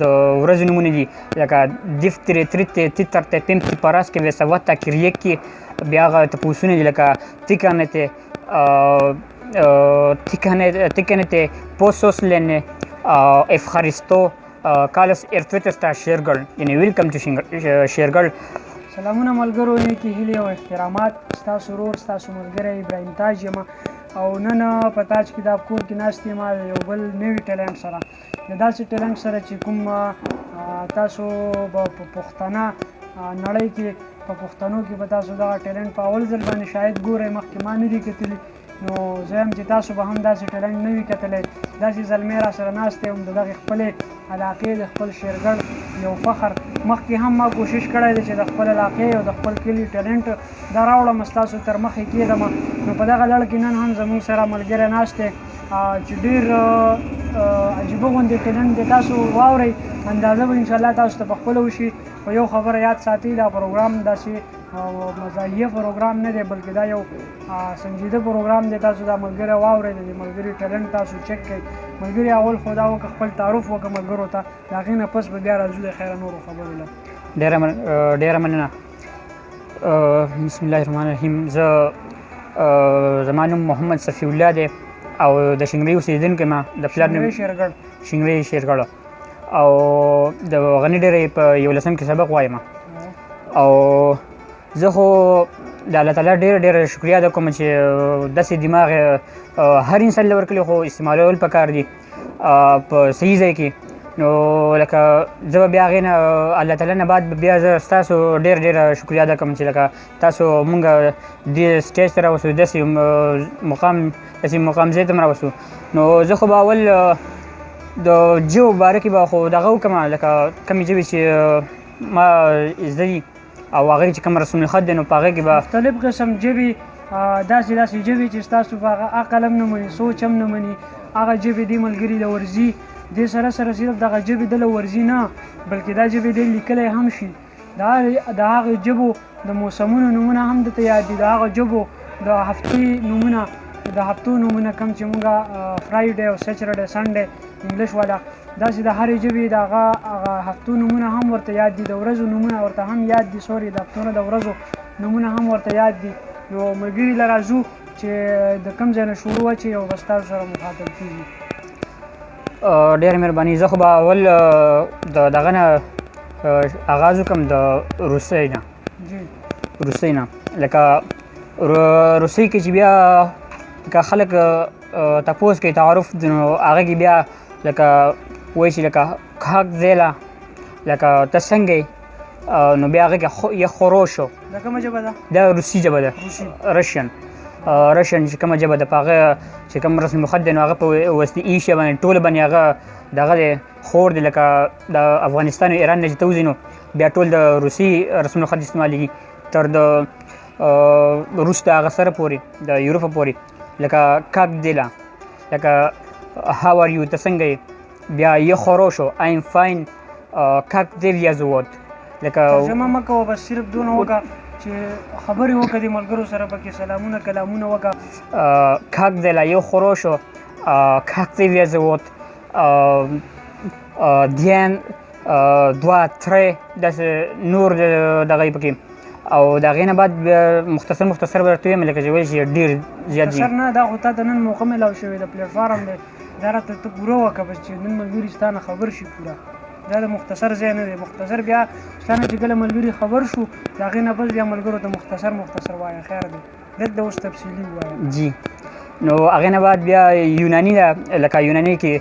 د ورځې نومونه دي، لکه دفترې، تریتې، تیترته، پیمتې، پراسکې، وسوته، کریکې. بیا هغه تپوسونه دي، لکه تیکانته، تیکانته، پوسوس لنه، افخاریستو، کالس ارتویتستا شیرګړ، یعنی ویلکم ټو شیرګړ. سلامونه ملګرو، نیکې هیلې او احترامات. ستاسو ورور، ستاسو ملګری ابراهیم تاج یم او نن په تاج کتاب کور کې ناست یم د یو بل نوي ټیلنټ سره، د داسې ټیلنټ سره چې کوم تاسو به په پښتنه نړۍ کې، په پښتنو کې به تاسو دغه ټیلنټ په اول ځل باندې شاید ګورئ. مخکې ما نه دي کتلي، نو زه یم چې تاسو به هم داسې ټیلنټ نه وي کتلی. داسې زلمی را سره ناست دی، هم د دغې خپلې علاقې، د خپل شیرګړ یو فخر. مخکې هم ما کوشش کړی دی چې د خپل علاقې او د خپل کلي ټیلنټ دا راوړم، ستاسو تر مخې کېږدم. نو په دغه لړ کې نن هم زموږ سره ملګری ناست دی چې ډېر عجیبه غوندې ټیلنټ دی. تاسو واورئ، اندازه به انشاءالله تاسو ته په خپله وشي. خو یو خبره یاد ساتئ، دا پروګرام داسې مزاحیه پروګرام نه دی، بلکې دا یو سنجیده پروګرام دی. تاسو دا ملګری واورئ، د دې ملګري ټیلنټ تاسو چک کړئ. ملګري اول خو دا وکړه، خپل تعارف وکړه ملګرو ته، د هغې نه پس به بیا راځو د خیره نورو خبرو له. ډېره مننه. بسم الله الرحمن الرحیم. زه زما نوم محمد صفی الله دی او د شنګري اوسېدونکی ما، د پلار نوم شیرګړ، شنګري شیرګړ، او د غني ډېرې په 11 کې سبق وایم. او زه خو د الله تعالی ډېره ډېره شکریه ادا کوم چې داسې دماغ هر انسان له ورکړي، خو استعمالول پکار دي په صحیح ځای کې. نو لکه زه به بیا هغې نه، الله تعالی نه بعد بیا زه ستاسو ډېر ډېره شکریه ادا کوم چې لکه تاسو مونږ دې سټیج ته راوستو، داسې مقام، داسې مقام ځای ته هم راوستو. نو زه خو به اول د ژبو باره کې به خو دغه وکړم، لکه کومې ژبې چې ما زده دي او هغې چې کوم رسم الخط دی، نو په هغې کې به مختلف قسم ژبې، داسې داسې ژبې چې ستاسو په هغه عقل هم نه مني، سوچ هم نه مني، هغه ژبې دې ملګري د ورځي. دې سره سره صرف دغه ژبې دله ورځي نه، بلکې دا ژبې دی لیکلی هم شي. د هغې ژبو د موسمونو نومونه هم ده ته یاد دي، د هغه ژبو د هفتې نومونه، د هفتو نومونه کوم چې موږ فرایډې او سیچرډې، سنډې انګلیش والا، داسې د هرې ژبې د هغه هفتو نومونه هم ورته یاد دي، د ورځو نومونه ورته هم یاد دي، سوري د هفتو نه د ورځو نومونه هم ورته یاد دي. نو ملګري له راځو چې د کوم ځای نه شروع وه چې یو بس تاسو سره مخاطب کېږي. ډېره مهرباني. زه خو به اول د دغه نه آغاز وکړم، د روسۍ نه. روسۍ نه، لکه روسۍ کې چې بیا لکه خلک تپوس کوي، تعارف، نو هغه کې بیا لکه وایي چې لکه کاک دیله، لکه ته څنګه یې، نو بیا هغه کې یې خورو شو. دا کومه ژبه ده؟ دا روسي ژبه ده، رشین. رشین چې کومه ژبه ده، په هغه چې کوم رسم الخط دی، نو هغه په وسطي ایشیا باندې ټول باندې هغه دغه دی خور دی. لکه د افغانستان او ایران نه چې ته وځي، نو بیا ټول د روسي رسم الخط استعمالېږي تر د روس د هغه سره پورې، د یورپ پورې. لکه کاک دیله، لکه هاو ار یو، ته څنګه یې، بیا یې خورو شو، آی ایم فاین، کاک دیویا زوت. لکه ترجمه مه کوه، بس صرف دونه وکړه چې خبرې وکړه د ملګرو سره، پکې سلامونه کلامونه وکړه. کاک دیله یو خورو شو، کاک دیویا زوت، دیان دوه ترې، داسې نور دغه یې پکې. او د هغې نه بعد بیا مختصر مختصر به درته ووایم، لکه چې وایي چې ډېر زیات دي. مختصر نه، دا خو تا ته نن موقع میلاو شوې ده، پلیټفارم دی، دا راته ته پوره وکړه بس چې نن ملګري ستا نه خبر شي پوره. دا د مختصر ځای نه دی، مختصر بیا ستا نه چې کله ملګري خبر شو، د هغې نه پس بیا ملګرو ته مختصر مختصر وایه، خیر دی، دلته اوس تفصیلي ووایه. جی. نو هغې نه بعد بیا یوناني ده، لکه یوناني کې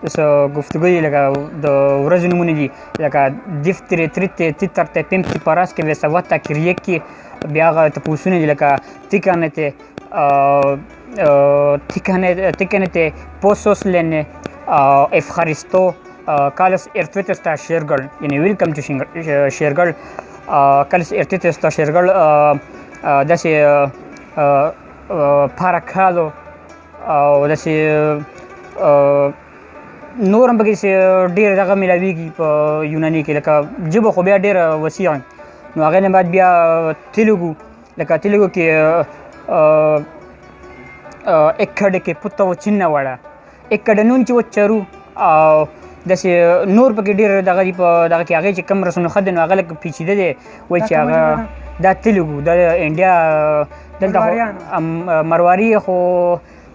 څه ګفتګو دي، لکه د ورځو نومونه دي، لکه دفترې، تریتې، تیترته، پیمتې، پراسکې، وسوته، کریکې. بیا هغه تپوسونه دي، لکه تیکانته، تیکانته، پوسوس لنه، افخاریستو، کالس ارتویتستا شیرګړ، یعنی ویلکم ټو شیرګړ، کالس ارتویتستا شیرګړ، داسې پاراکالو او داسې نور هم پکې ډېر دغه میلاویږي په یوناني کې. لکه ژبه خو بیا ډېره وسیع. نو هغې نه بعد بیا تیلوګو، لکه تیلوګو کې ఎక్కడికి పుత్తవు చిన్నవాడ, ఇక్కడ నుంచి వచ్చారు, داسې نور پکې ډېر دغه دي. په دغه کې هغې چې کوم رسم الخط دی نو هغه لږ پیچیده دی، وایي چې هغه دا تلګو د انډیا دلته مرواري، خو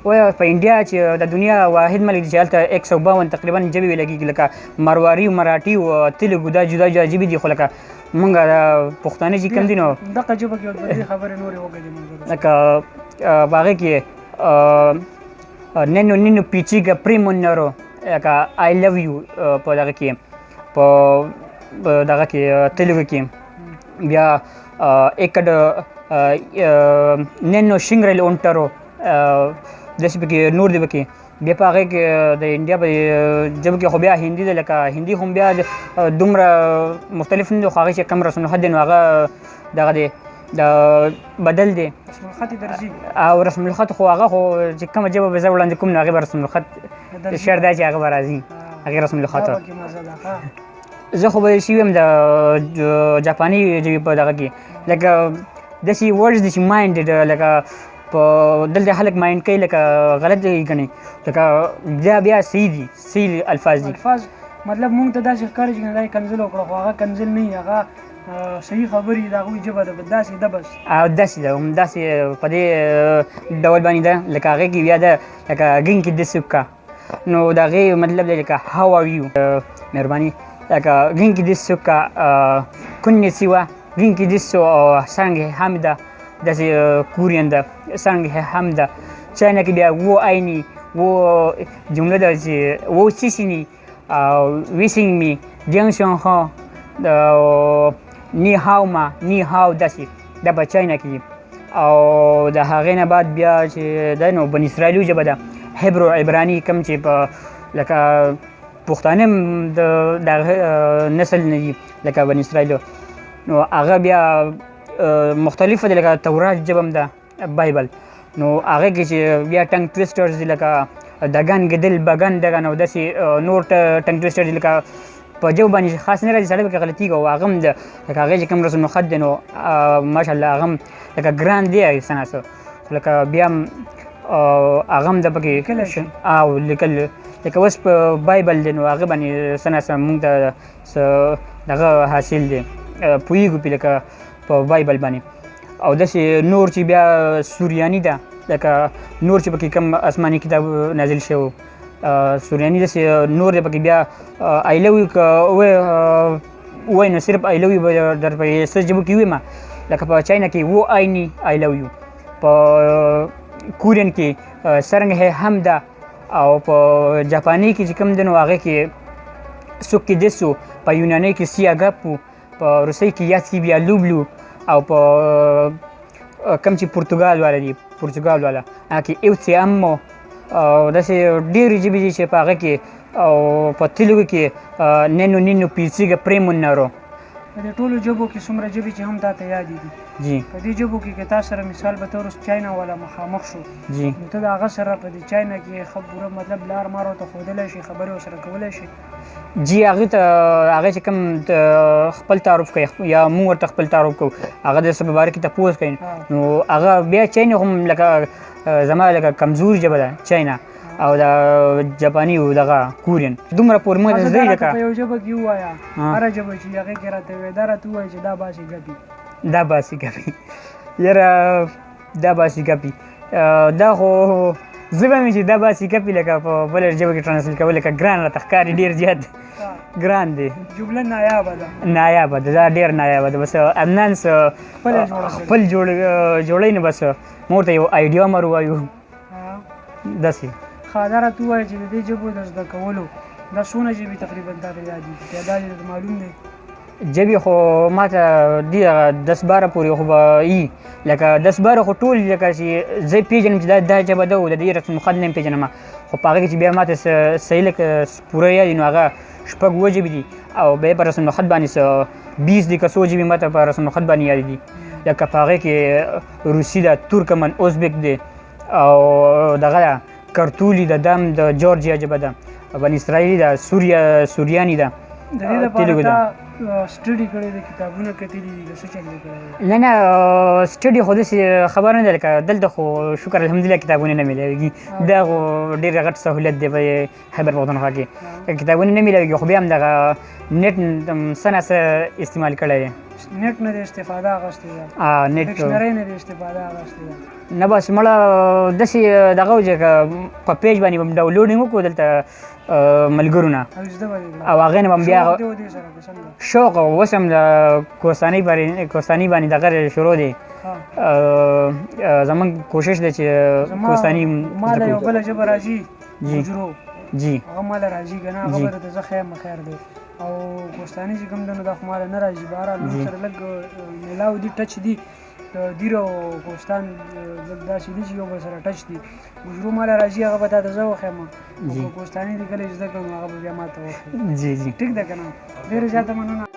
وایي په انډیا چې د دنیا واحد ملک دی چې هلته 152 تقریبا ژبې ویل کېږي، لکه مرواري او مراټي او تلګو، دا جدا جدا ژبې دي. خو لکه مونږ پښتانه چې کوم دي نو دغه ژبه کې دوه خبرې نورې وکړې، لکه په هغې کې ننو ننو پیچیګه پریمونرو، لکه آی لو یو په دغه کې، په دغه کې تلګو کې. بیا اکډ ننو شنګرل اونټرو، داسې پکې نور دی پکې. بیا په هغې کې د انډیا په ژبه کې خو بیا هندي ده، لکه هندي هم بیا دومره مختلف نه دی، خو هغې چې کوم رسم الخط دی نو هغه دغه دی، د بدل دی رسم الخط درځي. او رسم الخط خو هغه خو چې کومه ژبه به زه وړاندې کوم نو هغې به رسم الخط شعر دی چې هغه به راځي، هغې رسم الخط. زه خو به شي ویم د جاپاني ژبې په دغه کې، لکه داسې words دي چې mind، لکه په دلته خلک mind کوي، لکه غلط یې ګڼي، لکه بیا بیا صحیح دي، صحیح الفاظ دي. الفاظ مطلب مونږ ته داسې ښکاري چې دا یې کنځل وکړه، خو هغه کنځل نه وي، هغه صحیح خبرې د هغوی ژبه ده، داسې ده بس. او داسې ده، همداسې په دې ډول باندې ده. لکه هغې کې بیا ده لکه ګنکي دسوکا، نو د هغې مطلب دی لکه هاو ار یو، مهرباني، لکه ګنکي دسوکا کنې سیوا ګنکي دسو او څنګه هم ده، داسې کورین ده څنګه هم ده. چاینا کې بیا وو عیني وو جمله ده چې وو سیسیني او ویسینګ می جنګ شون هو نی هاو ما نی هاو، داسې دا په چاینا کې. او د هغې نه بعد بیا چې ده نو بن اسرائیلو ژبه ده، هبرو عبراني، کوم چې په لکه پښتانه د دغه نسل نه دي، لکه بن اسرائیلو، نو هغه بیا مختلفه ده، لکه تورات ژبه هم ده، بایبل، نو هغه کې چې بیا tongue twisters دي، لکه دګن ګدل بګن دګن او داسې نور tongue twister دي، لکه په ژبه باندې خاص نه راځي، سړی پکې غلطېږي. او هغه هم ده لکه هغې چې کوم رسم الخط دی نو ماشاءالله هغه هم لکه ګران دی څه نا څه، لکه بیا هم هغه هم ده پکې او لیکل، لکه اوس په بایبل دی نو هغه باندې څه نا څه مونږ ته څه دغه حاصل دی، پوهېږو پرې لکه په بایبل باندې. او داسې نور چې بیا سوریاني ده، لکه نور چې پکې کوم آسماني کتاب نازل شوی سوریاني، داسې نور دی پکې. بیا آی لو یو که ووایي نو صرف آی لو یو به در په څه ژبو کې ووایم، لکه په چاینا کې وو آیني آی لو یو، په کورین کې څرنګه هم ده، او په جاپاني کې چې کوم دی نو هغې کې سوکې دسو، په یوناني کې سیا ګپو، په روسۍ کې یاسي بیا لوبلو، او په کوم چې پرتګال والا دي، پرتګال والا هغه کې یو څه امو، او داسې ډېرې ژبې دي چې په هغه کې. او په تلګو کې ننو ننو پیڅیګه پریمونرو. په دې ټولو ژبو کې څومره ژبې چې هم تا ته یادې دي جی، په دې ژبو کې که تا سره مثال به تور اوس چاینا والا مخامخ شو جی، نو ته د هغه سره په دې چاینا کې ښه پوره مطلب لار مار ورته ښودلی شي، خبرې ورسره کولی شي؟ جی، هغه ته هغه چې کوم خپل تعارف کوي یا موږ ورته خپل تعارف کوو، هغه د څه په باره کې تپوس کوي، نو هغه بیا چاینا هم لکه زما لکه کمزوري ژبه ده چاینا او د جاپاني او دغه کورین دومره پورې موږ زده لکه په یو ژبه کې ووایه، هره ژبه چې هغې کې راته ووایه، دا راته ووایه چې دا باسي ګپي، دا باسي ګپي، یاره دا باسي ګپي، دا خو زه به مې چې دا باسي ګپي لکه په بله ژبه کې translate کول لکه ګران راته ښکاري، ډېر زیات ګران دی. جمله نایابه ده، نایابه ده، دا ډېر نایابه ده. بس عدنان څه خپل جوړوي نو بس مور ته یو idea مر ووایو داسې. ښه، دا راته ووایه چې د دې ژبو د زده کولو دا څونه ژبې تقریبا تا ته یادې دي؟ تعداد یې درته معلوم دی؟ ژبې خو ما ته دي هغه 10 12 پورې خو به وي، لکه 10 12 خو ټول لکه چې زه پېژنم چې دا ژبه ده او د دې رسم الخط نه یې پېژنم، خو په هغه کې چې بیا ما ته صحیح لکه پوره یاد نو هغه شپږ اووه ژبې دي، او بیا په رسم الخط باندې څه 20 دي که څو ژبې ما ته په رسم الخط باندې یادې دي، لکه په هغې کې روسي ده، ترکمن، ازبک دی، او دغه ده کرتولي ده، دم د جورجیا ژبه ده، بن اسرائیلي ده، سوریاني ده. د دې لپاره تا سټډي کړی دی، کتابونه کتلي دي، که څه چل دې کړی دی؟ نه نه، سټډي خو داسې خبره نه ده، لکه دلته خو شکر الحمدلله کتابونه نه میلاویږي. دا خو ډېر غټ سهولت دی په خیبر پښتونخوا کې، کتابونه نه میلاویږي، خو بیا هم دغه نت څه نا څه استعمال کړی دی. نت نه دې استفاده اخیستې ده؟ نت ډکشنرۍ نه دې استفاده اخیستې ده؟ نه، بس مړه داسې دغه و چې په پیج باندې به ډاونلوډینګ وکړو دلته ملګرو نه او هغې نه به بیا شوق اوس هم د کوستاني باندې، کوستاني باندې دغه شروع دی. زمونږ کوشش دی چې کوستاني. ما له یو بله ژبه راځي، ګوجرو. جی، هغه ماله راځي که نه؟ هغه به درته زه ښیم. خیر دی. او کوستاني چې کوم دی نو دا خو ماله نه راځي. بهرحال موږ سره لږ میلاو دي، ټچ دي، د دیر او کوستان لږ داسې دي چې یو بل سره ټچ دي. ګوجرو ماله راځي، هغه به تا ته زه وښیم، او که کوستاني دې کله زده کړه نو هغه به بیا ما ته وښیې. جی جی، ټیک ده که نه؟ ډېره زیاته مننه.